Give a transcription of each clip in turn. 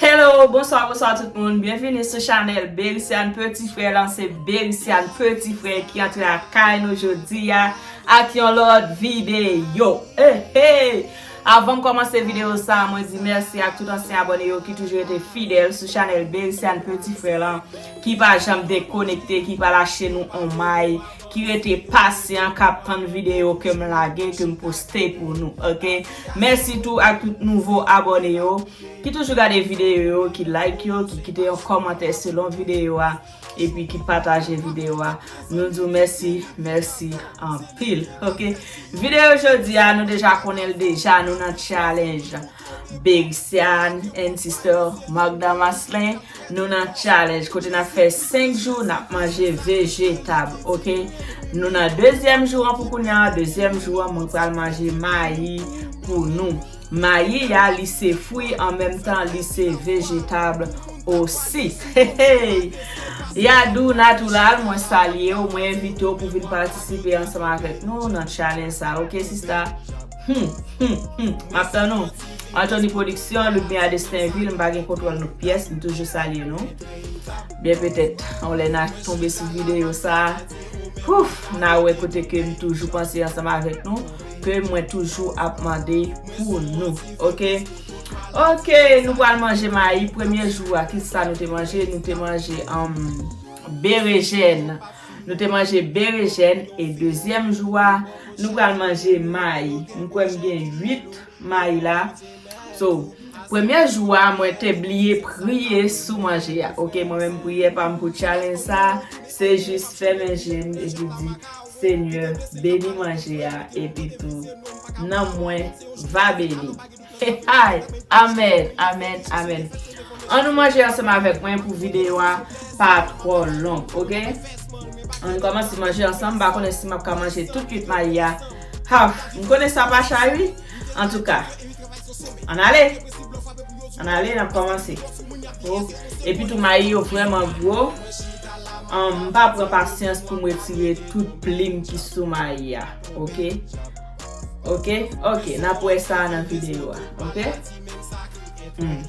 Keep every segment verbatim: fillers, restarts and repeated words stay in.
Hello, bonswa, bonswa tout moun. Byenvini sou chanèl Bericiane Petit Frère lan. Se Bericiane Petit Frère ki antre lakay nou jodi a ak yon lòt videyo. Hey, hey! Avan m kòmanse videyo sa, mwen di mèsi ak tout ansyen abòne yo ki toujou rete fidèl sou chanèl Bericiane Petit Frère lan, ki pa janm dekonekte, ki pa lache nou on may, ki rete pasyan, k ap tann videyo ke m lage, ke m poste pou nou, oke? Mèsi tou ak tout nouvo abòne yo ki toujou gade videyo yo, ki like yo, ki kite yon kòmantè selon videyo a, epi ki pataje videyo a. Nou di w mèsi, mèsi anpil, oke? Videyo jodi a, nou deja konnen l deja, nou nan challenge Bericiane and Sister Magda Maslin. Nou nan challenge kote n ap fè senk jou n ap manje vejetab, oke? Nou nan dezyèm jou an pou kounye a, dezyèm jou an, mwen pral manje mayi pou nou. Mayi a, li se fwi, an menm tan, li se vejetab osi. Hey, hey! Yadou Natural, mwen salye w, mwen envite w pou vin patisipe ansanm avèk nou nan challenge sa, oke, sista? Hmm, hmm, hmm. M ap tann ou. Anthony Production, Ludmilla Destinville, m pa gen kontwòl nou pyès, m toujou salye nou. Byen petèt, yon lè n a tonbe sou videyo sa, ouf, n a wè kote ke m toujou panse ansanm avèk nou, ke mwen toujou ap mande pou nou. Oke? Oke, nou pral manje mayi. Premye jou a, ki sa nou te manje? Nou te manje, um, berejèn. Nou te manje berejèn e dezyèm jou a, nou pral manje mayi. M kwè m gen uit mayi la. So, premye jou a, mwen te bliye priye sou manje a. Oke, mwen menm priyè pa m pou challenge sa, se jis fèmen je m epi di, Senyè, beni manje a, epi tou, nanm mwen va beni. Hey, amèn, amèn, amèn. Ann nou manje ansanm avèk mwen pou videyo a pa twò long, oke? Ann kòmanse manje ansanm, m pa konnen si m ap ka manje tout uit mayi a. Ha, m konnen sa pa chay wi. Antouka, ann ale. Ann ale, n ap kòmanse. Oh, epi tou mayi yo vrèman gwo. Ann, m pa pran pasyans pou m retire tout plim ki sou mayi a, oke? Oke, oke, n ap wè sa nan videyo a, oke? Hmm.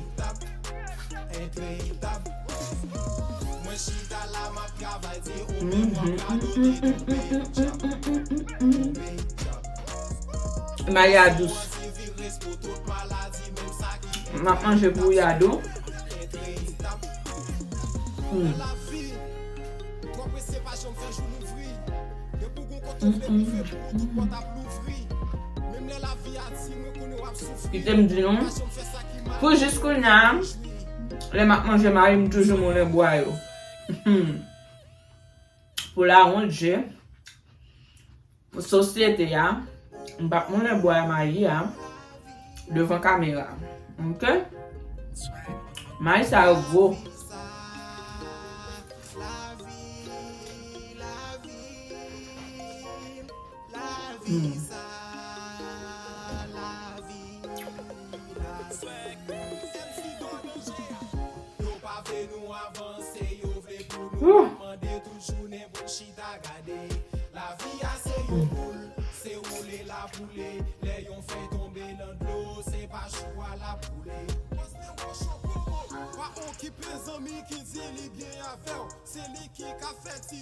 Mayi a dous. M ap manje pou Yadou. Hmm. Kite m di nou, pou jis kounye a, lè m ap manje mayi, m toujou moulen bwa yo. Pou lawont je, pou sosyete a, m p ap moulen bwa mayi a devan kamera. Oke? Mayi sa yo gwo. Hmm. Woo.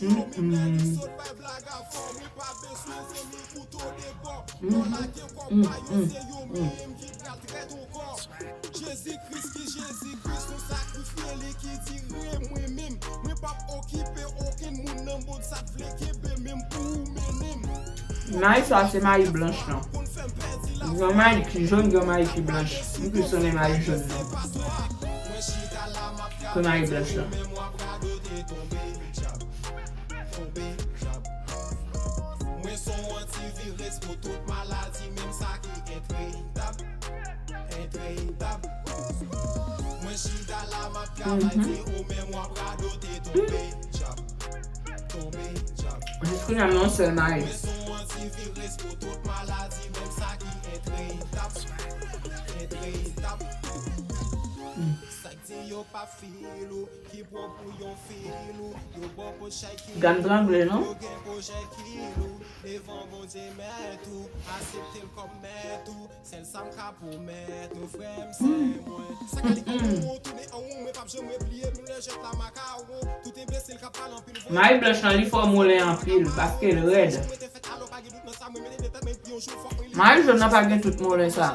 Mm, mm. Mm, mm, mm, mm. Mayi sa se mayi blanch lan. Gen mayi ki jòn, gen mayi ki blanch. M plis renmen mayi jòn nan ke mayi blanch lan. Mhm. Jis kounye a, m nan yon sèl mayi. Mm. Gang trangle, non? Mayi blanch lan, li fè w moulen anpil, paske l rèd. Mayi jòn nan pa gen tout moulen sa.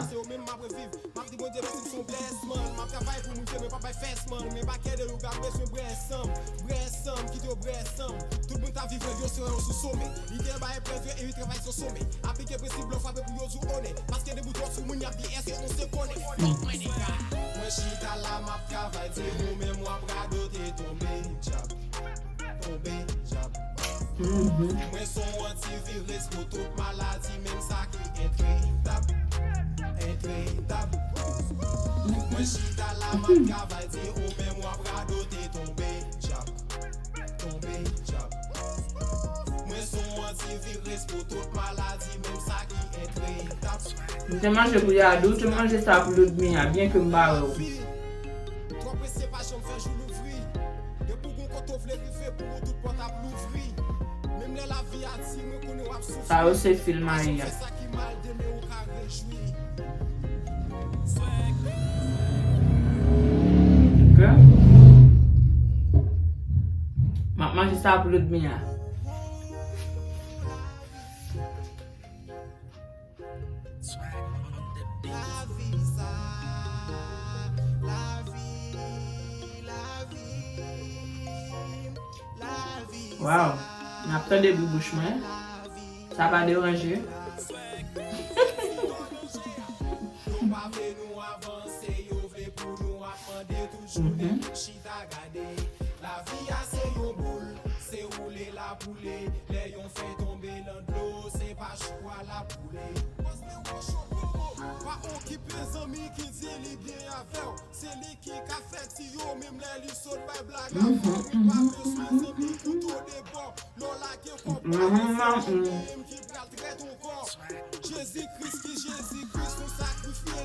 M te manje pou Yadou, ou te manje sa pou Ludmilla, byen ke m pa wè w. Sa yo se fil mayi a. Ok. M ap manje sa pou Ludmilla. Waw, m ap tande bri bouch mwen. Sa pa deranje. Mhm.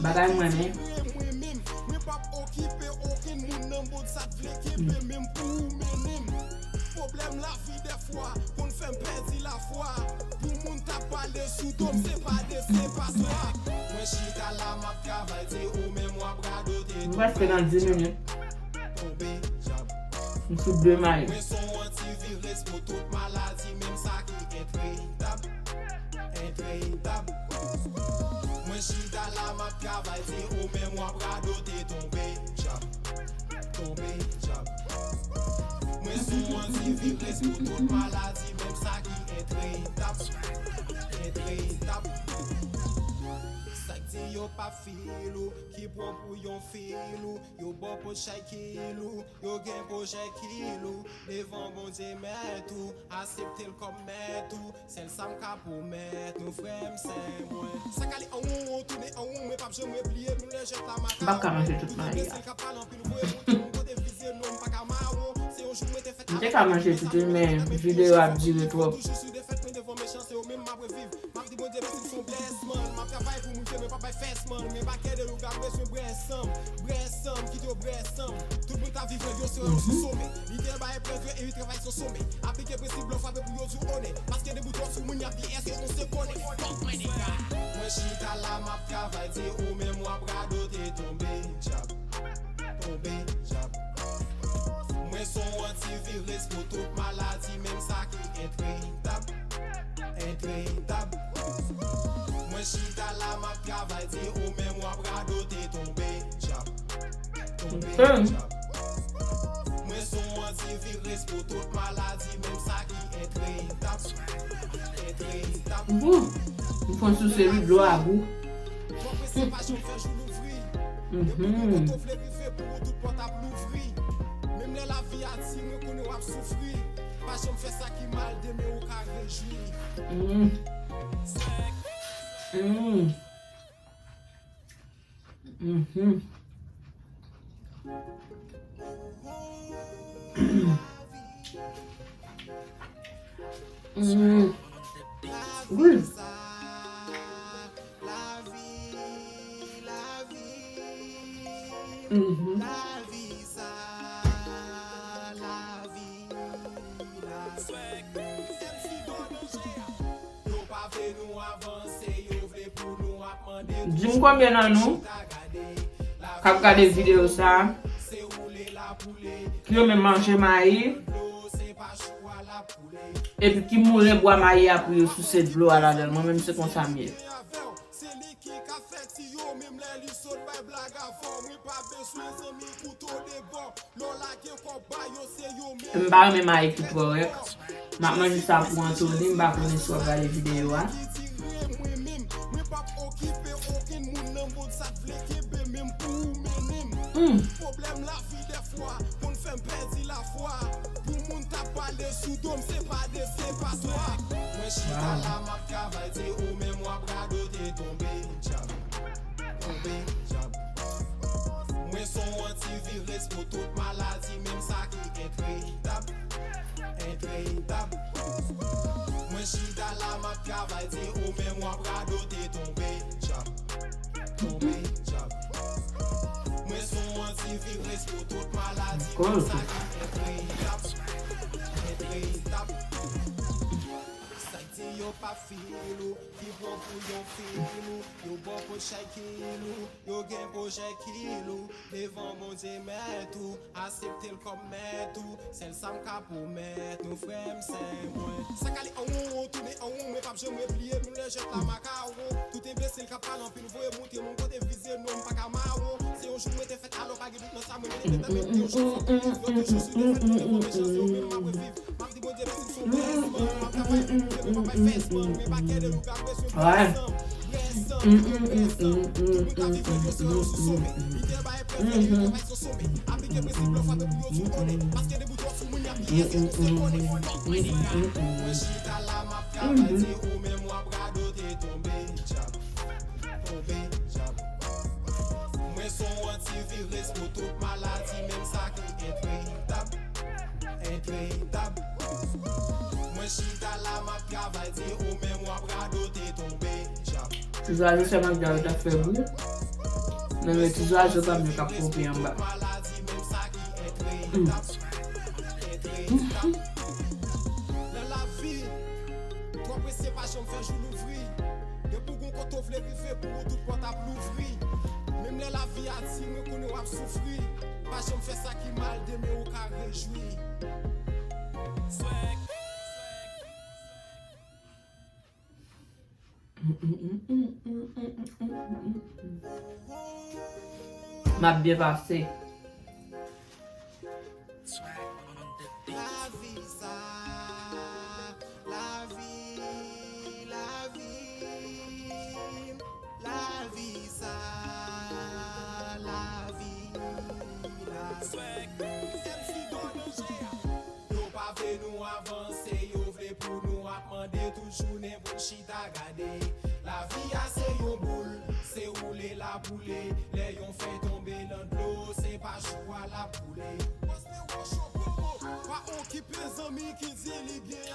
Bagay mwen, men. M prèske nan dis minit. M sou de mayi. M p ap ka manje tout mayi a. M te ka manje tout li, men videyo ap dire twòp. Bou. M fon souse wi, dlo a gou. Mhm. Mm. Mm. Mhm. Mm. Wi. Mhm. Di m konbyen nan nou k ap gade videyo sa a, ki renmen manje mayi, epi ki moulen bwa mayi a pou yo souse dlo a ladan l. Mwen menm se konsa m ye. M pa renmen mayi ki twò rèk. M ap manje sa pou Anthony, m pa konnen si w ap gade videyo a. Mm. Wow. Of course. Ti zwazo sèlman ki ta fè bri. Nan men ti zwazo pa m yo k ap ponpe anba. M ap byen pase.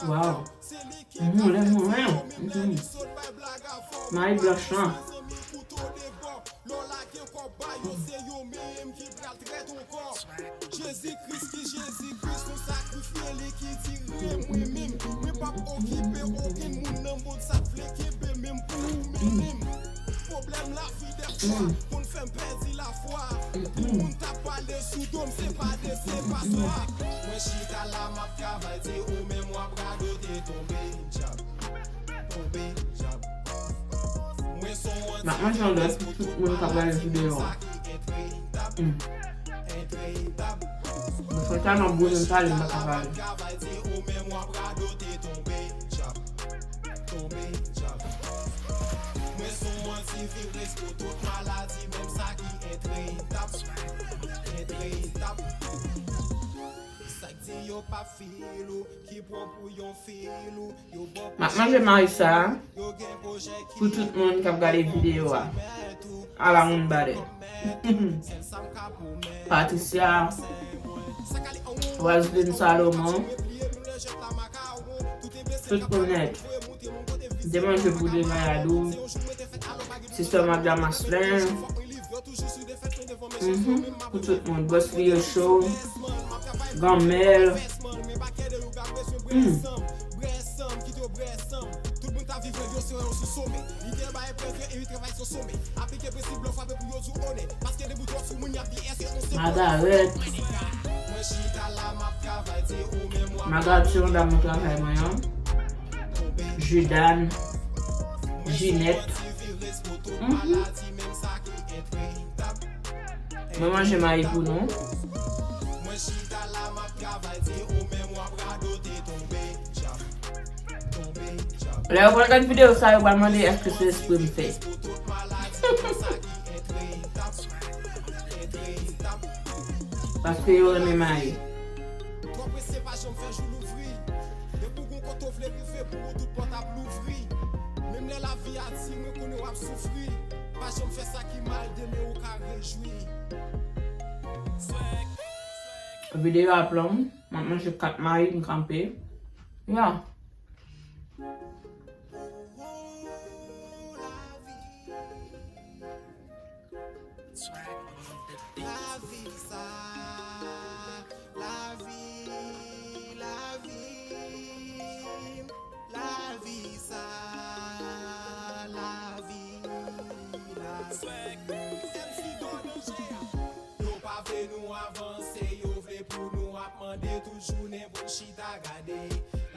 Wow. Moulen, moulen. Mm. Mayi blanch lan. M ap manje yon lòt pou tout moun k ap gade videyo a. Mm. Mwen fè tèlman bouyon m pale, m pa ka pale. M ap manje mayi sa a pou tout moun k ap gade videyo a. Ala moun badè. Patricia, Roseline Salomon, tout moun nèt. Demanje pou Devayadou, Sister Magda Maslin. Mhm. Pou tout moun. Boss Leo Show. Ganmèl. Mm. Magarèt. Magarèt se yon dam nan travay mwen an. Judane. Jinèt. Mhm. Mwen manje mayi pou nou. Lè yo pral gad videyo sa, yo pral mande èske se espre m fè. Paske yo renmen mayi. Twò prese pa janm fè jou louvri. Depi w gon kote w vle rive, pou ou tout pòt ap louvri. Menm lè lavi a di mwen konnen w ap soufri. Pa janm fè sa ki mal, demen ou ka rejwi. Videyo ap long, m ap manje kat mayi, m kanpe. Ya. Lavi sa, lavi, lavi, lavi sa, lavi, lavi. M C Don Danje a. Yo pa vle nou avanse, yo vle pou nou ap mande toujou nen pou chita gade.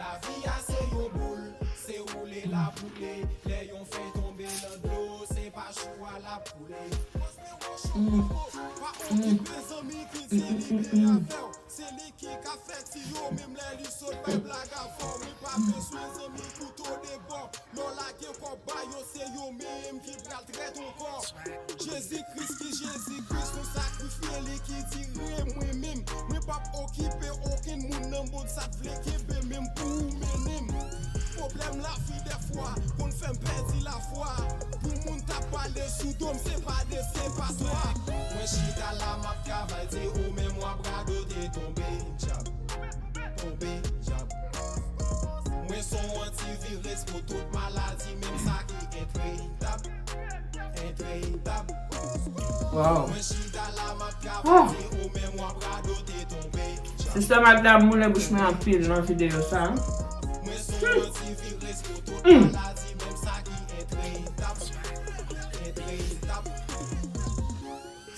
Lavi a se yon boul, se woule l ap woule. Lè yon fèy tonbe nan dlo, se pa chou a l ap koule. Pòs men wòch yon popo, pa okipe zanmi ki di li byen avè w. Se li ki ka fè tiyo, menm lè li sot bay blag avè w. Men pa bezwen zanmi kouto de bò. Lè w lage kòb ba yo, se yo menm ki pral trèt ankò. Jezi Kris ki Jezi Kris, nou sakrifye li ki dire mwen menm. Mwen p ap okipe okenn moun nan mond sa t vle kenbe menm pou ou mennen m. Pwoblèm lavi dèfwa konn fè m pèdi lafwa. Pou moun t ap pale sou do m, se pa de, se pa twa. Mwen chita la, m ap travay, se ou menm w ap radote tonbe, djab. Tonbe, djab. Mwen se yon antiviris pou tout maladi, menm sa ki entretab. Entretab. Wow. Mwen chita la, m ap travay, se ou menm w ap radote tonbe, djab. Sista Magda moulen bouch mwen anpil nan videyo sa. Mwen se yon antiviris pou tout maladi, menm sa ki entretab. Entretab.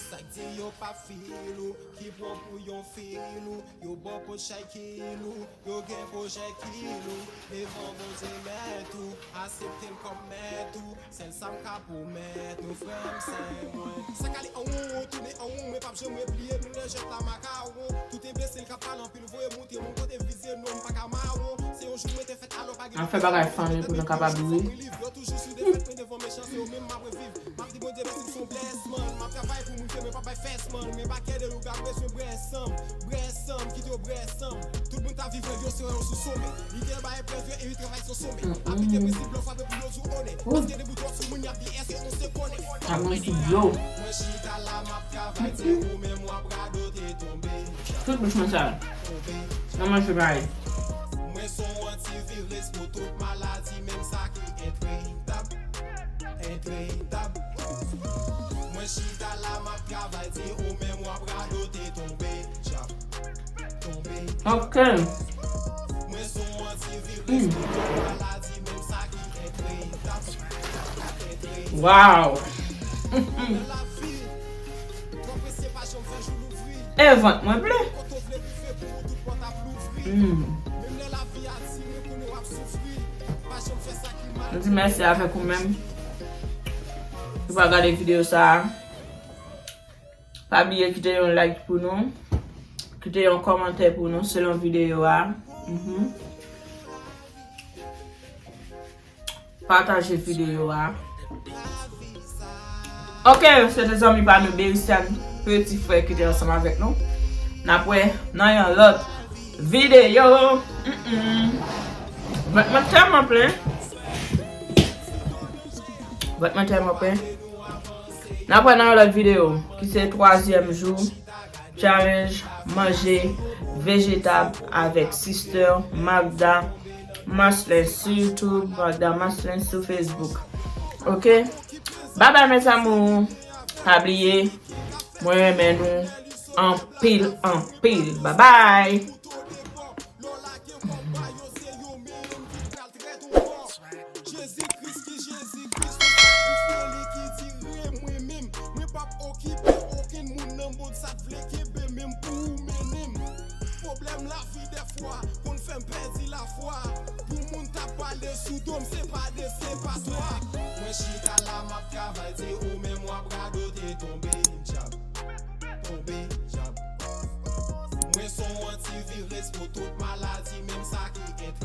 Sa k di yo p ap fil ou, ki pran pou yon fil ou, yo ba w po chay kil ou, yo gen pwojè kil ou, devan Bondye mèt ou, aksepte l kòm mèt ou, sèl sa m ka pwomèt nou, frè m, sè mwen. Sa k ale an won, tounen an won, mwen p ap janm repliye, nou lè jèt la makawon, tout enbesil k ap pale anpil voye montre m yon kote vizye, non, m pa ka mawon, se yon jou mwen te fèt, alò pa gen. N ap fè bagay funny pou nou kapab ri. Yo toujou sou defèt, men devan mechan, se yo menm m ap reviv. M ap di Bondye mèsi, m se yon blessed man. M ap travay pou m rive, men pa bay fès man. Men pa kè de loup, m bezwen brè san m. Brè san m, kite yo brè san m. Tout moun ta viv rèv yo, se yo sou somè. Li gen bay prèv yo, e li travay sou somè. Aplike prensip blan, frape pou yo sou onè. Paske de bout wòch sou moun, y ap di èske on se konnen. Ap mwen sou dlo. Mwen chita la, m ap travay, se ou menm w ap radote tonbe. Tout bouch mwen sal. Nan manje mayi. Mwen se yon antiviris pou tout maladi, menm sa ki entretab. Entretab. Mwen chita la, m ap travay, se ou menm w ap radote tonbe, djab. Tonbe, djab. Ok. Mwen se yon antiviris pou tout maladi, menm sa ki entretab. Entretab. Wow. Nan lavi, twò prese pa janm fè jou louvri. E vant mwen ple. Kote w vle rive pou ou tout pòt ap louvri. Hmm. Menm lè lavi a di mwen konnen w ap soufri. Pa janm fè sa ki mal. Nou di mèsi avèk ou menm ki pa gade videyo sa a. Pa bliye kite yon like pou nou. Kite yon kòmantè pou nou selon videyo a. Mhm. Pataje videyo a. Ok, se te zanmi pa nou Berisyàn, peti frè ki te ansanm avèk nou. N ap wè nan yon lòt videyo. Mm-mm. Vant mwen tèlman plen. Vant mwen tèlman plen. N ap wè nan yon lòt videyo, ki se twazyèm jou. Challenge manje vejetab avèk Sister Magda Marcelin sou YouTube, Magda Marcelin sou Facebook. Ok? Bye bye, mes amours. Pa bliye, mwen renmen nou anpil, anpil. Bye bye. Trèt ou fò. Jezi Jezi Kris ki Jezi Kris, yon sakrifye li ki dire mwen menm. Mwen p ap okipe okenn moun nan mond sa k vle kenbe menm pou ou mennen m. Pwoblèm lavi dèfwa konn fè m pèdi lafwa. Pou moun t ap pale sou do m, se pa de, se pa twa. Mwen chita la, m ap travay, di ou menm w ap radote, tonbe djab, tonbe djab. Mwen se yon antiviris pou tout maladi, menm sa ki entrè.